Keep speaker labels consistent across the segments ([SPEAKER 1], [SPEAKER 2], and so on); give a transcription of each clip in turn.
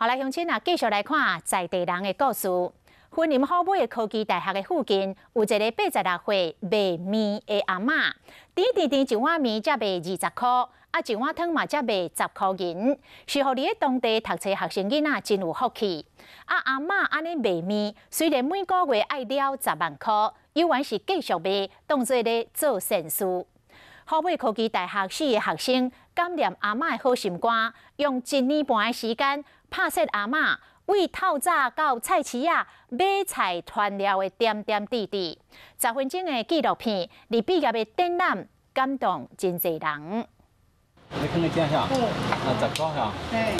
[SPEAKER 1] 好來，鄉親啊，繼續來看在地人的故事。雲林虎尾的科技大學的附近，有一个86歲賣麵的阿嬤，甜甜甜一碗麵才賣20箍，啊一碗湯嘛才賣10箍銀，是予佇咧當地讀冊學生囡仔真有福氣。啊，阿嬤按呢賣麵，雖然每個月愛了10萬箍，猶原是繼續賣，當做咧做善事。虎尾科技大學四个學生感念阿嬤的好心肝，用一年半的時間拍攝阿嬤為透早到菜市仔買菜傳料的點點滴滴。10分鐘的紀錄片，佇畢業的展覽，感動真濟人。
[SPEAKER 2] 你囥咧遮遐？啊，10箍遐。
[SPEAKER 3] 對。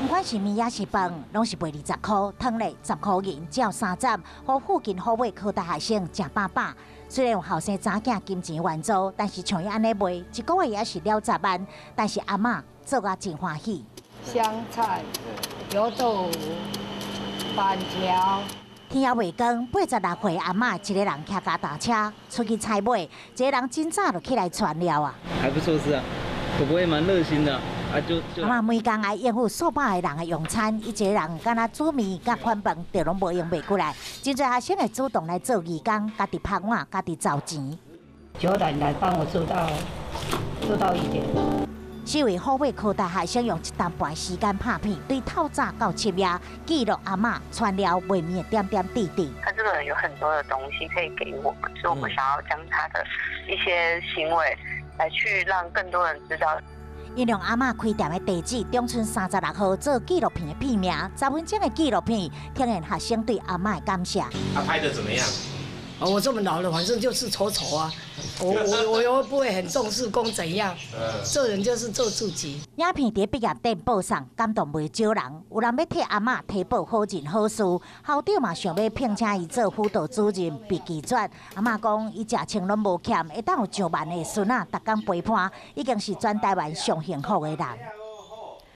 [SPEAKER 4] 毋管是麵抑是飯，攏是賣20箍，湯咧10箍銀，只要三十，予附近虎尾科大學生食飽飽。雖然有後生查囝金錢援助，但是像伊按呢賣，一個月也是了十萬。但是阿嬤做甲真歡喜。
[SPEAKER 3] 香菜、油豆腐、板條。
[SPEAKER 4] 天猶未光，86歲阿嬤一个人騎腳踏車出去採買，一个人真早就起來傳料啊。
[SPEAKER 2] 還不錯吃啊，婆婆也蠻熱心的。啊就就。
[SPEAKER 4] 阿嬤每工愛應付數百个人的用餐，伊一个人敢若煮麵佮款飯，就攏無閒袂過來。真濟學生會主動來做義工，家己拍碗，家己找錢。
[SPEAKER 3] 九點來幫我做到1點。
[SPEAKER 4] 四位虎尾科大學生用一冬半時間拍片，對透早到深夜記錄阿嬤傳料賣麵的點點滴滴。
[SPEAKER 5] 他這個人有很多的東西可以給我們，所以我們想要將他的一些行為來去讓更多人知道。
[SPEAKER 4] 𪜶用阿嬤開店的地址，中村36號做紀錄片的片名，10分鐘的紀錄片，呈現學生對阿嬤的感謝。
[SPEAKER 6] 他拍得怎麼樣？
[SPEAKER 3] 啊，我這麼老了，反正就是醜醜啊。我又不會很重視講怎樣，做人就是做自己。
[SPEAKER 4] 影片佇畢業典播送，感動袂少人。有人欲替阿嬤提報好人好事，校長嘛想欲聘請伊做輔導主任，被拒絕。阿嬤講，伊食穿攏無欠，會當有上萬个孫仔逐工陪伴，已經是全台灣上幸福的人。